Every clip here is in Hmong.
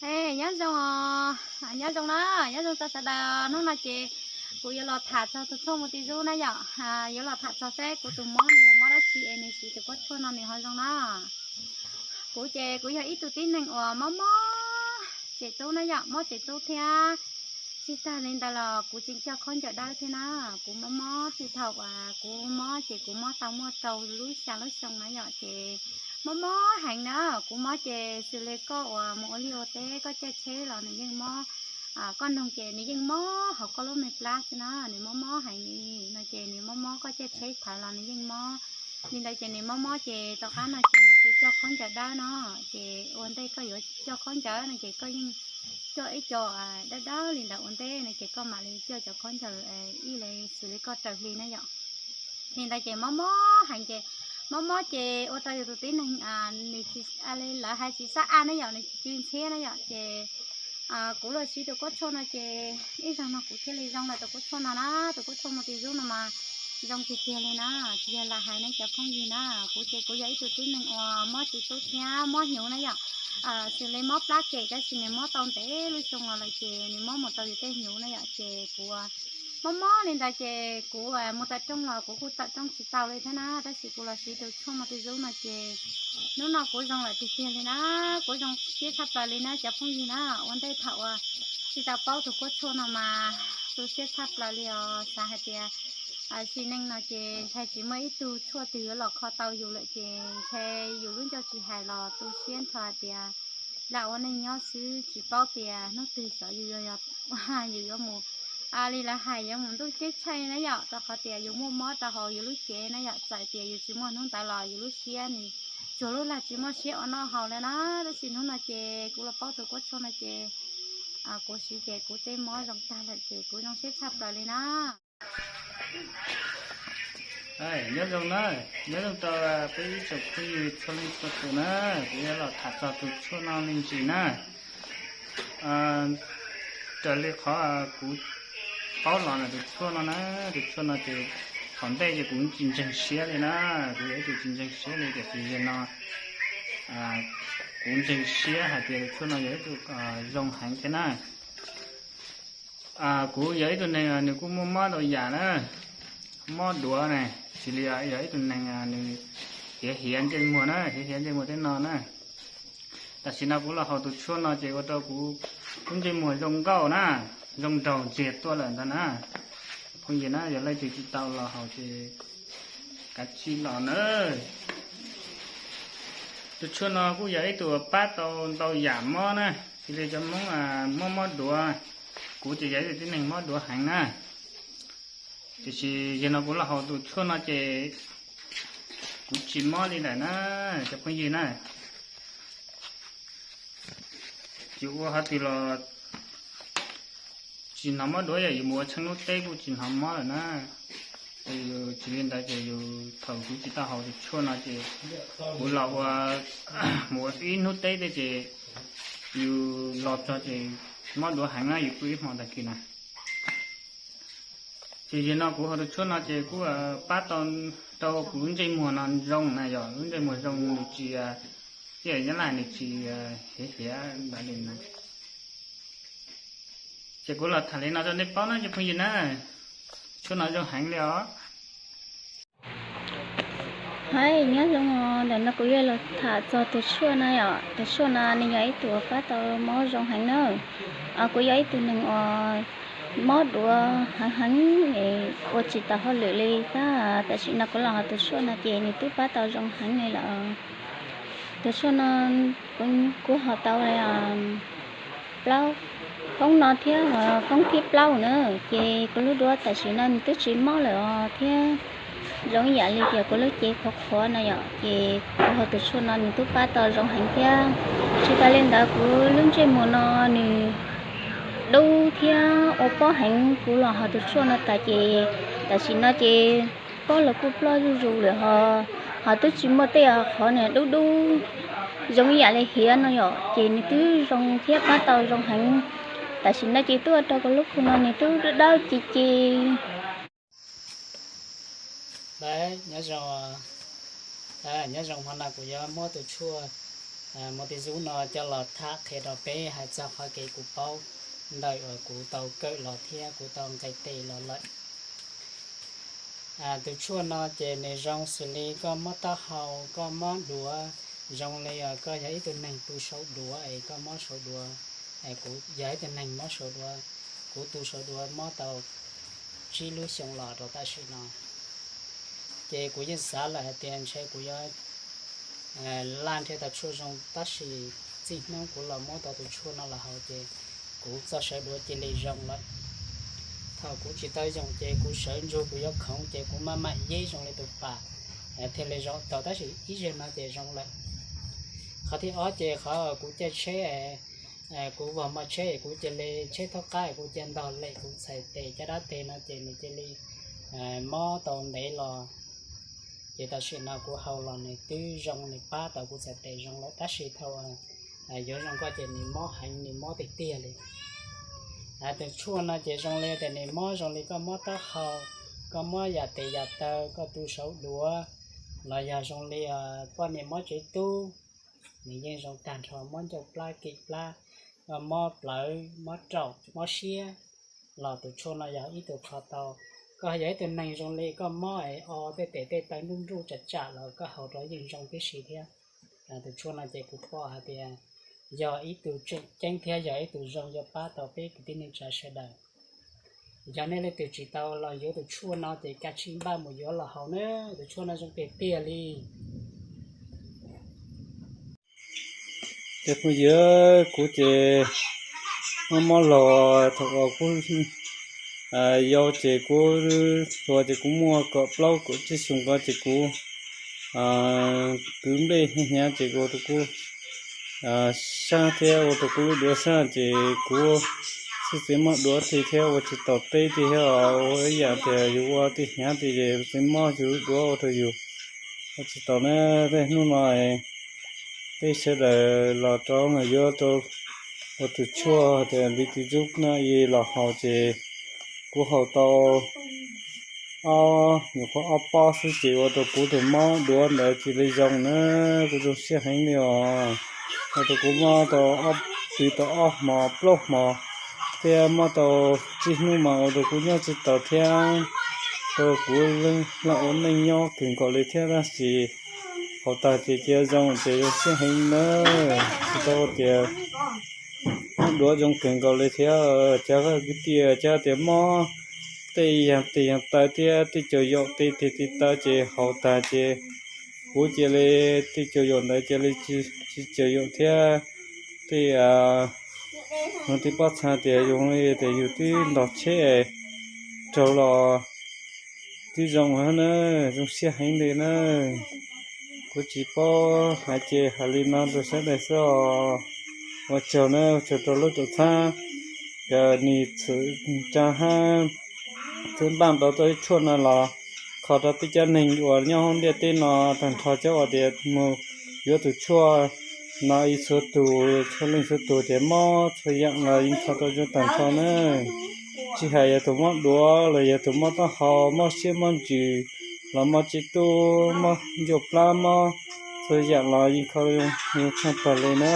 Ej, nyob zoo os, nyob zoo na, nyob zoo txog sawv daws. Hnub no ces kuv yuav los tham txog tus tshuaj mus ti zub na yom. Yuav los tham txog seb kuv tus mob nws yog mob dab tsi es nws siv tus kuab tshuaj no nws ho zoo na. Kuv ces kuv yog ib tug tib neeg uas mob mob tsev tub na yom, mob tsev tub thiab. Tsis tag li ntawd los kuv tseem coj khaub ncaws dawb thiab na. Kuv mob mob txij thaum uas kuv mob ces kuv mob tau muaj rau lub xya lub xyoo na yom, ces mob mob heev na. Kuv mob ces xws li koj uas mus ua liaj ua teb koj caij tsheb los nws yeej mob. Koj noog ces nws yeej mob hauv koj lub me plab xwb na, nws mob mob heev li no ces nws mob mob koj caij tsheb thawv los nws yeej mob. Li ntawd ces nws mob mob ces tom qab no ces nws tsis coj khaub ncaws dawb no, ces ua ntej koj yuav coj khaub ncaws no ces koj yeej coj ib co dawb dawb li ntawd ua ntej no ces koj mam li coj cov khaub ncaws ib li xws li koj raws hli na yom. Li ntawd ces mob mob heev ces, mob mob ces ua rau yus tus tib neeg nws tsis, lawv hais tsis xab a na yom, nws tsis tsw ntxhiab na yom, ces kuv los siv tus kuab tshuaj no ces ib zaug no kuv thiaj li zoo lawm tus kuab tshuaj no na. Tus kuab tshuaj mus ti zub no mas zoo tiag tiag li na, tsis yog lam hais ne cov phooj ywg na. Kuv ces kuv yog ib tug tib neeg uas mob tsev tub thiab mob hnyuv na yom. Xws li mob plab kem tab sis nws mob tau ntev lub xyoo los lawm ces nws mob mus rau yus tej hnyuv na yom, ces kuv mob mob li ntawd ces kuv mus tawm rooj los kuv kuj tawm rooj tsis tau li thiab na, tab sis kuv los siv tus tshuaj mus ti zub no ces hnub no kuv zoo lawm tiag tiag li na. Kuv zoo siab tshaj plaws li na cov phooj ywg na. Ua ntej thaum uas tsis tau paub tus kuab tshuaj no mas tu siab tshaj plaws li os, xav hais tias sim neej no ces ntshai tsis muaj ib tug tshuaj twg yuav los kho tau yus lawm ces ntshai yus lub ncauj tsis hais los tu siab nrho hais tias lam ua neej nyob xwb tsis paub tias hnub twg xyov yus yuav, yus yuav mus li lawv hais yuav mus ntuj ceeb tsheej na yom, rau qhov tias yus muaj mob rau hauv yus lub cev na yom, txawm tias yus tsis muaj hnub ntawd los yus lub siab nws tsuas lub lag tsis muaj siab ua noj haus li na. Tab sis hnub no ces kuv los paub tus kuab tshuaj no ces kuv siv ces kuv tej mob zoo tag lawm ces kuv zoo siab tshaj plaws li na. Nyob zoo na, nyob zoo rau peb ib tsoom phooj ywg txhua leej txhua tus na, kuv yuav los tham txog tus tshuaj no me ntsis na. Raws li qhov kuv paub los ntawm tus tshuaj no na, tus tshuaj no ces thaum ntej ces kuv tsis ntseeg siab li na, kuv yog ib tug tsis ntseeg siab li tiam sis yog no kuv ntseeg siab hais tias tus tshuaj no yog ib tug zoo heev thiab na. Kuv yog ib tug neeg nws kuj muaj mob ntau yam na, mob duav na, xws li yog ib tug neeg nws hiav hiav ntsej muag na, hiav hiav ntsej muag tej no na. Tam sim no kuv los haus tus tshuaj no ces ua rau kuv lub ntsej muag zoo nkauj na, zoo nraug ntsiag tuaj lawm ntag na. Phooj ywg na, yog leej twg tsis tau los haus ces kav tsij los na. Tus tshuaj no kuj yog ib tug pab tau ntau yam mob na, xws li cov Hmoob mob mob duav, kuv ces yog ib tug tib neeg mob duav heev na. Tiam sis yog no kuv los haus tus tshuaj no ces kuv tsis mob li lawm na, cov phooj ywg na. Yus ua qhov twg los tsis hnov mob duav, yog yus mus ua tsheej lub teb kuj tsis hnov mob lawm na. Tsis li ntawd ces yus thaum kuv tsis tau haus tus tshuaj no ces kuv los ua, mus ua ib hnub teb tej ces yus los txog ces mob duav heev na, yus pw ib hmo tag kis na. Ces yog no kuv haus tus tshuaj no ces kuj pab tau rau kuv lub ntsej muag no zoo na, yog lub ntsej muag zoo nws tsis, tej nyob laj nws tsis hiav hiav ntawd li na. Ces kuv los tham li no rau nej paub na cov phooj ywg na, tshuaj no zoo heev li os. Hais nyob zoo os, ntawm no kuv yuav los tham txog tus tshuaj no yom. Tus tshuaj no nws yog ib tug pab tau mob zoo heev na. Kuv yog ib tug neeg uas mob duav heev heev, ua tsis tau hauj lwm li tab, tam sim no kuv los haus tus tshuaj no ces nws twb pab tau zoo heev li lawm. Tus tshuaj no kuv haus tau li plaub, foob no thiab foob thib plaub na, ces kuv lub duav tam sim no nws twb tsis mob lawm os thiab. Zoo ib yam li tias kuv lub cev qhuav qhuav no yom, ces kuv haus tus tshuaj no nws twb pab tau zoo heev thiab. Tsis tas li ntawd kuv lub ntsej muag no nws dub thiab ua pob heev, kuv los haus tus tshuaj no tas ces tam sim no ces pob los kuj ploj zuj zus lawm ho, ho twb tsis muaj tej qhov niag dub dub zoo ib yam li hiav no yom, ces nws twb zoo thiab pab tau zoo heev. Tam sim no ces tuaj rau kuv lub kua no nws twb dawb dawb ci ci. Nyob zoo, nyob zoo, hmo no kuv yuav muab tus tshuaj Muaj tej zub no coj los tham qhia rau peb hais txog qhov kev kuv paub ntawm uas kuv tau kawm los thiab kuv tau nqes tes los lawm. Tus tshuaj no ces nws zoo xws li koj mob taub hau, koj mob duav, zoo li koj yog ib tug neeg tu saum duav es koj mob saum duav, kuv yog ib tug neeg mob saum duav, kuv tu saum duav mob tau tsib lub xyoo los rau tam sim no. Ces kuv yeej xav lawm hais tias ntshe kuv yuav laj nrhiav tau tshuaj zoo, tab sis txij hnub kuv los muab tau tus tshuaj no los haus ces kuv txoj sawv duav cia li zoo lawm. Thaum kuv tsis tau yoom ces kuv sawv ntsug kuv yuav khoov ces kuv maj mam yeb zoo li tus pas thiaj li zoo tau, tab sis ib zaug no ces zoo lawm. Qhov thib ob ces qhov kuv caij tsheb, kuv vag maj tsheb kuv cia li tsheb thaub qab kuv cia ntog lem kuv txhais tes caj dab tes no ces nws cia li mob tau ntev los. Ces tam sim no kuv haus los nws twb zoo, nws pab tau kuv txhais tes zoo lawm, tab sis thaum yuav zoo koj ces nws mob heev, nws mob tiag tiag li. Tus tshuaj no ces zoo li tias nws mob zoo li koj mob taub hau, koj mob yam tes yam taw, koj tu saum duav, los yog zoo li poj niam mob tsev tub, nws yeej zoo tag nrho, mob ncauj plab, kim plab, mob plawv, mob raum, mob siab, los tus tshuaj no yog ib tug kho tau. Koj yog ib tug neeg zoo li koj mob es o tej tes tej taw nruj nruj tsam tsam los koj haus rau yeej zoo tib si thiab. Tus tshuaj no ces kuv pom hais tias yog ib tug tseem ceeb thiab yog ib tug zoo yuav pab tau peb kwv tij neej tsa sawv daws. Yog nej leej twg tsis tau los yuav tus tshuaj no ces kav tsij npaj mus yuav los haus na, tus tshuaj no zoo tiag tiag li. Ces kuv yawg kuv ces mob mob los thaum uas kuv yau ces kuv hluas ces kuv muaj kaum plaub kaum tsib xyoo ko ces kuv kwv nplej hnyav ces kuv ua rau kuv sab thiab ua rau kuv lub duav sab ces kuv txhij txiv mob duav tiag thiab ua tsis tau teb tiag thiab ua ib yam tias yus ua tej hnyav tias txiv mob yus lub duav ua rau yus ua tsis tau na. Tej hnub no peb sawv daws los rov mus yuav rau ua tus tshuaj tias li tus zub no los haus ces kuv haus tau ob, nyuam qhuav ob pob xwb ces ua rau kuv tus mob duav ntawd cia li zoo na. Kuv zoo siab heev li os, ua rau kuv mob tau ob, pw tau ob hmo plaub hmo thiab mob tau tsib hnub mas ua rau kuv nyob tsis tau thiab, rau kuv los ua neej nyob kawg nkaus li thiab tab sis haus tag ces cia zoo ces zoo siab heev na. Tsis tau tias mob duav zoo kawg nkaus li thiab, cov kwv tij cov tias mob tej yam tes yam taw thiab tej caum yaum tes tes taw ces haus tag ces kuv cia li tej caum yaum ntawd cia li tsis caum yaum thiab tej hnub tej pob txha tias zoo li tias yus twb ntog tsheb raug los twb zoo na, zoo siab heev li na. Kuv tsis paub hais ces hais li no rau sawv daws xwb os. Ua tsaug na, ua tsaug rau lub tuam txhab, cov nis txhwm tsa hab txhwb npaj tau tau ib tshuaj no los kho rau tej cov neeg uas nyob hauv ntiaj teb no tag nrho cov uas tias mus yuav tus tshuaj no ib txhua tus, txhua leej txhua tus tias mob txhua yam los yeej kho tau zoo tag nrho na. Tsis hais yog tus mob duav los yog tus mob taub hau, mob siab mob ntsws los mob tsev tub, mob ncauj plab, mob txhua yam los yeej kho zoo tshaj plaws li na.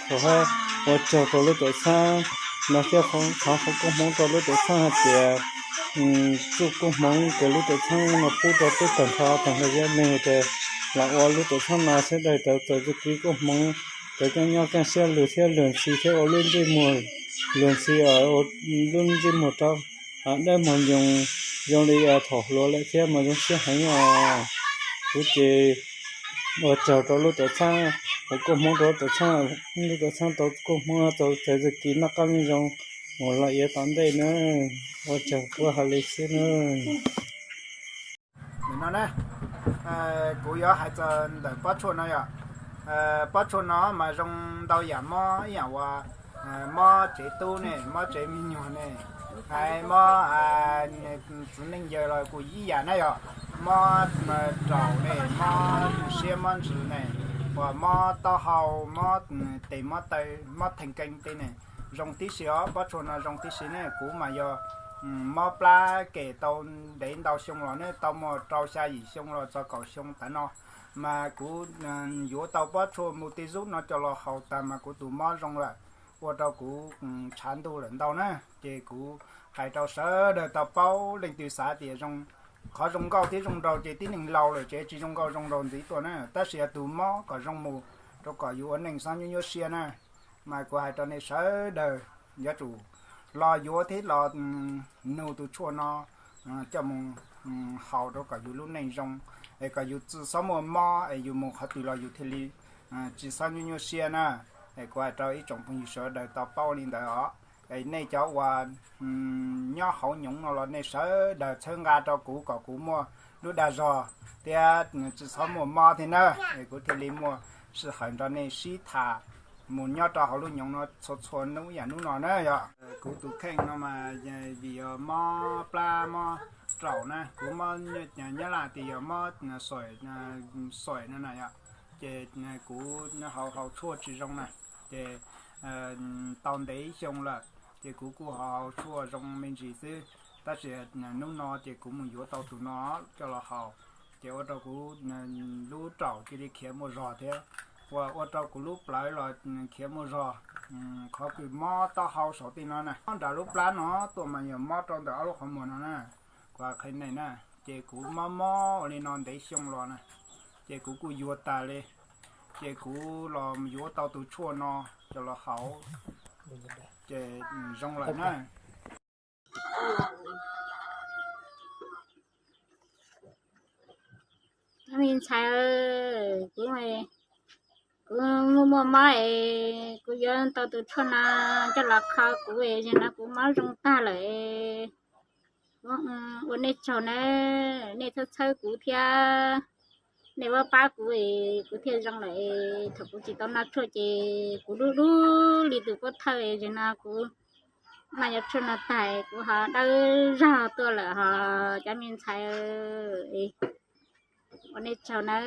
Kuv hab ua tsaug rau lub tuam txhab no thiab thov foom koob hmoov rau lub tuam txhab hais tias txuj koob hmoov kws lub tuam txhab no pub rau peb tag nrho tag nrho cov neeg uas los ua lub tuam txhab no sawv daws tau txais txuj kev koob hmoov, tau coj nyob kaj siab lug thiab luag ntxhi thiab ua lub ntsej muag, luag ntxhi lub ntsej muag rau dawb mog nyoos zoo li thaum hluas lawm thiab mas zoo siab heev os. Kuv ces ua tsaug rau lub tuam txhab, foom koob hmoov rau lub tuam txhab, lub tuam txhab tau koob hmoov tau txais txuj kev noj qab nyob zoo mus lawm yav tom ntej na. Ua tsaug, kuv hais li xwb na. Nim no na, kuv yuav hais txog ntawm pob tshuaj no yom. Pob tshuaj no mas zoo ntau yam mob, ib yam uas mob tsev tub ne, mob tsev me nyuam ne, hais mob txiv neej yawg los kuj ib yam na yom, mob raum ne, mob siab mob ntsws ne, uas mob taub hau, mob tes mob taw, mob theej keeb tej ne, zoo tib si os, pob tshuaj no zoo tib si ne. Kuv mas yog mob plab kem tau ntev ntau xyoo los ne, tau muaj rau xya yim xyoo los txog kaum xyoo tav no, mas kuv yuav tau pob tshuaj mus ti zub no coj los haus tas mas kuv tus mob zoo lawm, ua rau kuv tshav ntuj lawm ntau na. Ces kuv hais rau sawv daws tau paub, leej twg xav tias qhov zoo nkauj thiab zoo nraug ces tib neeg laus lawm ces tsis zoo nkauj zoo nraug ntxiv tuaj na, tab sis yog tus mob kom zoo mus, rau kom yus ua neej txhob nyuaj nyuaj siab na. Mas kuv hais rau nej sawv daws yuav tsum los yuav thiab los nug tus tshuaj no coj mus haus rau kom yus lub neej zoo, es kom yus tsis txhob muaj mob es yus mus qhov twg los yus thiaj li tsis txhob nyuaj nyuaj siab na. Es kuv hais rau ib tsoom phooj ywg sawv daws tau paub li ntawd os. Es nej cov uas nyob hauv nyoov no los nej sawv daws txhawb nqa rau kuv kom kuv muaj lub dag zog thiab tsis txhob muaj mob thiab na. Es kuv thiaj li muaj sij hawm nrog nej sib tham mus nyob rau hauv lub nyoov no txhua txhua hnub yam hnub no na yog. Kuv tus kheej no mas vim yog mob plab mob raum na, kuv mob nyob laj tias yog mob xoim no na yog, ces kuv haus haus tshuaj tsis zoo na, ces tau ntev xyoo lawm, ces kuv kuj haus haus tshuaj zoo me ntsis xwb, tab sis hnub no ces kuv mus yuav tau tus no coj los haus, ces ua rau kuv lub raum cia li khiav muaj zog thiab, ua ua rau kuv lub plawv los khiav muaj zog. Qhov kws mob taub hau saum tej no na, mob nram lub plab no tuaj mas yog mob rau ntawm ob lub qhov muag no na, kuv qhia nej na. Ces kuv mob mob ua li no ntev xyoo los na, ces kuv kuj yuav tas li, ces kuv los yuav tau tus tshuaj no coj los haus, ces zoo lawm na. Me ntxhais, kuv, kuv muaj muaj mob es kuv yuav tau tus tshuaj no coj los kho kuv es zaum no kuv mob zoo tag lawm. Ua nej tsaug na, nej txhawb txhawb kuv thiab, nej pab pab kuv es kuv thiaj zoo lawm. Thaum kuv tsis tau noj tshuaj ces kuv dub dub li tus pov thawj, zaum no kuv noj cov tshuaj no tag kuv ho dawb zog tuaj lawm ho cov me ntxhais. Ua nej tsaug nawb,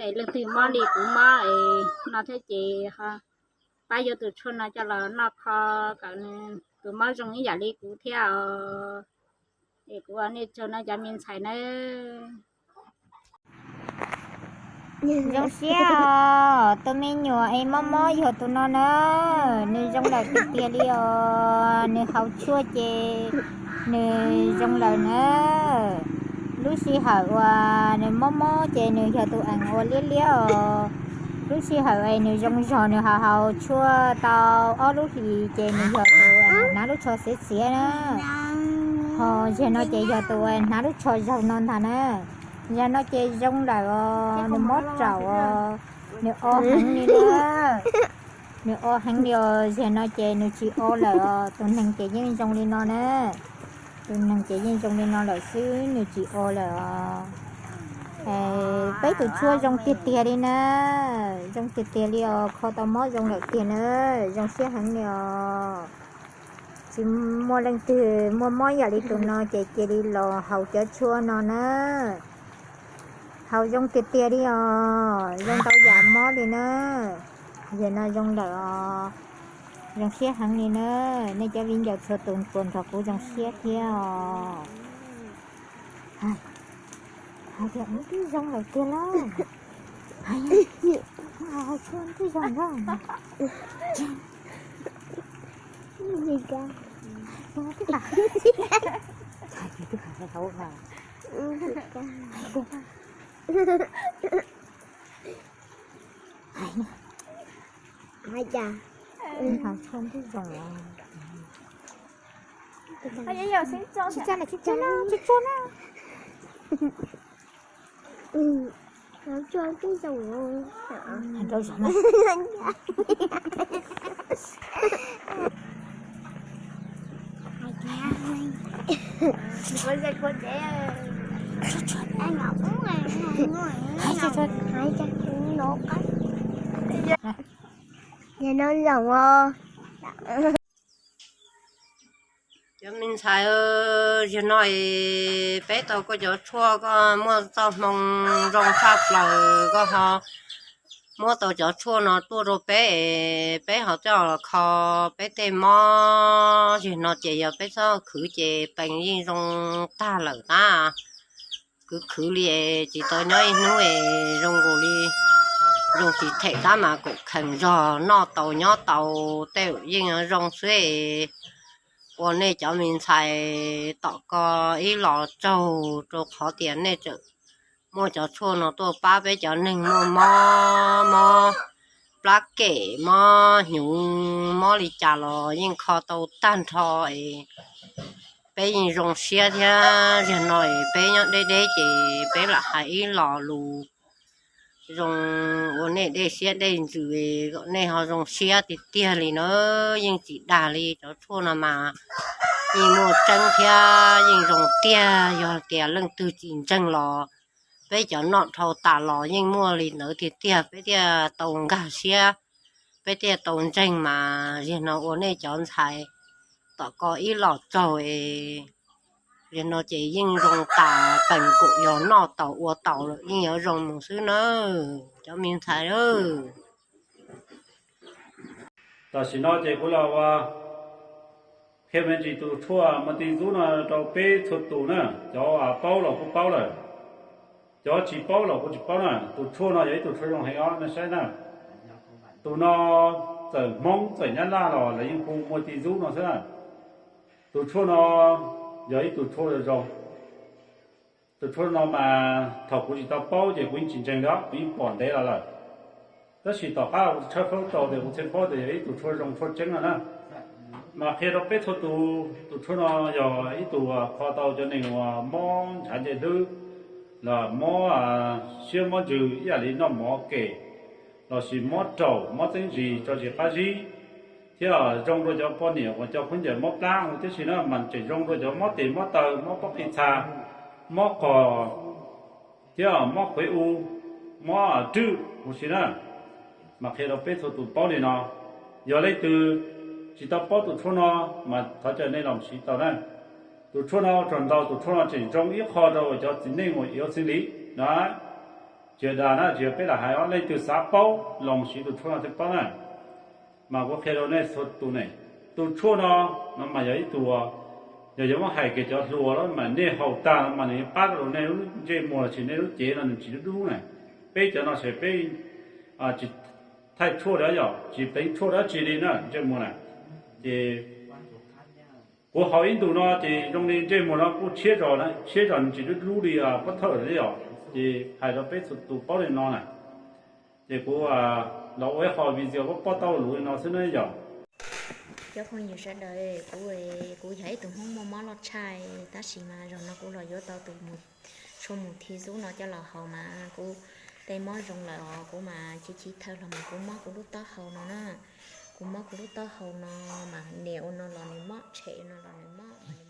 es leej twg mob li kuv mob es no thiab ces ho pab yuav tus tshuaj no coj los noj kho kom nws tus mob zoo ib yam li kuv thiab os. Es kuv ua nej tsaug no cov me ntxhais nawb. Zoo siab os, tus me nyuam es mob mob yog tus no na, nws zoo lawm tiag tiag li os, nws haus tshuaj ces nws zoo lawm na. Lub sij hawm uas nws mob mob ces nws yog tus eev ua liab liab os. Lub sij hawm es nws zoo zog nws haus haus tshuaj tau ob lub hlis ces nws yog tus eev hnav lub tsho xiav xiav na. Ho zaum no ces yog tus hnav lub tsho zaum no ntag na. Zaum no ces zoo lawm os, nws mob raum os, nws o heev li na. Nws o heev li os, zaum no ces nws tsis o lawm os, tus neeg ces yeej zoo li no na. Tus neeg ces yeej zoo li no lawm xwb, nws tsis o lawm os. Peb tus tshuaj zoo tiag tiag li na, zoo tiag tiag li os, kho tau mob zoo lawm tiag na, zoo siab heev li os. Tsis muaj leej twg muaj mob yam li tus no ces cia li los haus cov tshuaj no na. Haus zoo tiag tiag li os, zoo ntau yam mob li na. Zaum no zoo lawm os, zoo siab heev li na. Nej cov viv ncaus txhua tus puas nrog kuv zoo siab thiab os? Hais tias nws twb zoo lawm tiag lauj. Hais, hais tshuaj twb zoo lawm. Hais tias twb hais hauv mas. Hais tias, hais tshuaj twb zoo lawm. Tsis tso na, tsis tso na, tsis tso na. Rau zaum na. Cov me ntxhais, zaum no es peb tau koj cov tshuaj, koj muaj txoj hmoo zoo tshaj plaws, koj ho muab tau cov tshuaj no tuaj rau peb es peb ho coj los kho peb tej mob. Zim no ces yog peb txhob khwv ces pees yeej zoo tag lawm na. Khwv khwv li es tsis tau nyob ib hnub es zoo nkaus li zoo tsis them tab mas kaum khees zog noj tau nyob tau tej yeej zoo xwb. Ua nej cov me ntxhais tom ko ib los tsaug rau qhov tias nej tseem muaj cov tshuaj no tuaj pab peb cov neeg muaj mob, mob plab kem, mob hnyuv, mob li cas los yeej kho tau tag nrho es peb yeej zoo siab thiab. Zim no es peb nyob deb deb ces peb lam hais ib lo lus zoo ua nej dej siab dej ntsws kom nej ho zoo siab tiag tiag li na. Yeej tsis dag li, cov tshuaj no mas yeej muaj tseeb thiab yeej zoo tiag. Yog tias leej twg tsis ntseeg los peb cov noj dhau tas los yeej muaj li ntawd tiag tiag, peb thiaj tau nkag siab, peb thiaj tau ntseeg mas. Zim no ua nej cov ntxhais tom ko ib los tsaug es zim no ces yeej zoo tas pees kaum yog noj tau ua tau lawm yeej yuav zoo mus xwb nawb cov me ntxhais. Tam sim no ces kuv los ua qhia me ntsis tus tshuaj Muaj Tis Zub no rau peb txhua tus na. Cov paub los kuj paub lawm, cov tsis paub los kuj tsis paub na. Tus tshuaj no yog ib tug tshuaj zoo heev os nej saib na. Tus no txawm Hmoob txawm Nyab Laj los lawv yeej hu Muaj Tis Zub no xwb na. Tus tshuaj no yog ib tug tshuaj zoo. Tus tshuaj no mas thaum kuv tsis tau paub ces kuv yeej tsis ntseeg li, kuv yeej pom ntev los lawm. Tab sis tom qab kuv tshawb fawb tau tias kuv thiaj paub tias yog ib tug tshuaj zoo tshuaj tseeb no na. Mas qhia rau peb txhua tus, tus tshuaj no yog ib tug kho tau cov neeg uas mob ntshav ncej hlwb, los mob siab mob ntsws ib yam li noj mov kem, lossis mob raum mob txeeb zis tso zis qab zib, thiab zoo rau cov poj niam uas cov khaub ncaws mob plab no tib si na, mas tseem zoo rau cov mob tes mob taw, mob pob qij txha, mob qos, thiab mob qhuav u, mob rwj huv si na. Mas qhia rau peb txhua tus paub li no. Yog leej twg tsis tau paub tus tshuaj no mas thov caw nej los siv tau na. Tus tshuaj no tsuas ntau, tus tshuaj no tseem zoo ib qho rau cov txiv neej uas iv xeeb li na. Tsis dag na, tsis yog peb lam hais os, leej twg xav paub los siv tus tshuaj no thiaj paub na. Mas kuv qhia rau nej txhua tus ne, tus tshuaj no, no mas yog ib tug, yog yuav muab hais kiag cov hluas los mas nej haus tag no mas nws yuav pab rau nej lub ntsej muag lossis nej lub cev no nws tsis dub dub na. Peb cov no ces peb tsis thaij tshuaj li yom, tsis pleev tshuaj dab tsi li na ntsej muag na. Ces kuv haus ib ntus no ces zoo li ntsej muag no kuj tshiab zog, tshiab zog nws tsis dub dub li pob thawj li yom. Ces hais rau peb txhua tus paub li no na. Ces kuv los ua ib qho video pob pob taub lus li no xwb na yom. Cov phooj ywg sawv daws, kuv, kuv yog ib tug Hmoob muaj mob loj tshaj, tab sis mas zaum no kuv los yuav tau tus tshuaj Muaj Tis Zub no coj los haus mas kuv tej mob zoo lawm os. Kuv mas chiv chiv thawj los mas kuv mob kuv lub taub hau no na. Kuv mob kuv lub taub hau no mas nias ua no los nws mob, tshem ua no los nws mob.